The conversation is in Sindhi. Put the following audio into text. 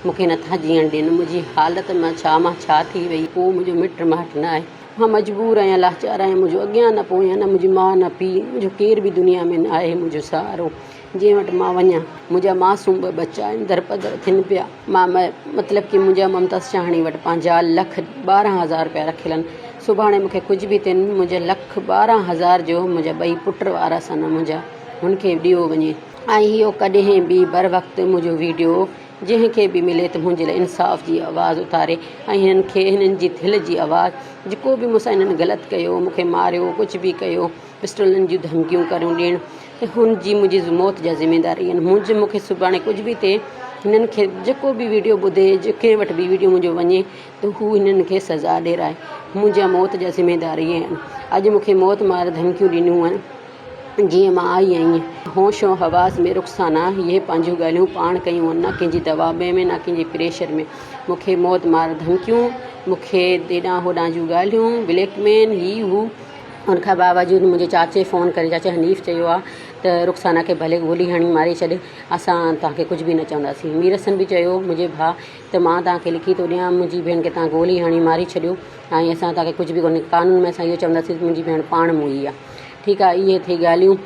مون کي نٿا جيئڻ ڏين منهنجي حالت مان ڇا مان ڇا ٿي وئي ڪو منهنجو مٽ مائٽ نه آهي مان مجبور آهيان لاچار آهيان منهنجو اڳيان نه پويان نه منهنجي ماء نه پيء منهنجو ڪير به دنيا ۾ نه آهي منهنجو سهارو جنهن وٽ مان وڃان منهنجا معصوم ٻه ٻچا آهن درپدر ٿين پيا مان مطلب ڪي منهنجا ممتاز شاهاڻي وٽ پنهنجا لک 12 هزار روپيا رکيل آهن سڀاڻي مون کي ڪجهه به ٿين منهنجا لک 12 هزار جو منهنجا ٻئي پٽ وارث آهن منهنجا هن کي ڏيو وڃي ۽ اهو ڪڏهن به بروقت منهنجو ويڊيو جنهن کي به ملي ته منهنجي لاء انصاف جي آواز اٿاري ۽ هنن کي هنن جي دل جي آواز جيڪو به مون سان هنن غلط ڪيو مون کي ماريو ڪجهه به ڪيو پسٽلن جون ڌمڪيون ڪريون ڏيڻ ته هن جي منهنجي موت جا ذميدار اهي آهن منهنجي مون کي سڀاڻي ڪجهه به ٿئي هنن کي جيڪو به ويڊيو ٻڌي ڪنهن وٽ به ويڊيو منهنجو وڃي ته هو هنن کي سزا ڏيرائي منهنجا موت جا ذميدار اهي آهن اڄ مون کي موت مار ڌمڪيون ڏنيون آهن جيئن مان آئي آهين. هوش و حواس ۾ رخسانه اهي پنهنجون ڳالهيون پاڻ ڪيون هن نه ڪنهن جي دٻاء ۾ نه ڪنهن جي پريشر ۾. مون کي موت مار ڌمڪيون، مون کي هيڏانهن هوڏانهن جون ڳالهيون، بليڪ مين، هي هو. ان کان باوجود منهنجي چاچي فون ڪري چاچي حنيف چيو آ ته رخسانه کي ڀلي گولي هڻي ماري ڇڏ اسان توهان کي ڪجهه به نه چونداسين. مير حسن به چيو منهنجي ڀاء ته مان توهان کي لکي ٿو ڏيان منهنجي ڀيڻ کي توهان گولي هڻي ماري ڇڏيو ۽ اسان توهان کي ڪجهه به ڪونه قانون ۾ اسان اهو چونداسين ته منهنجي ڀيڻ پاڻ موئي آ. ٺيڪ آ اهي ٿي ڳالهيون.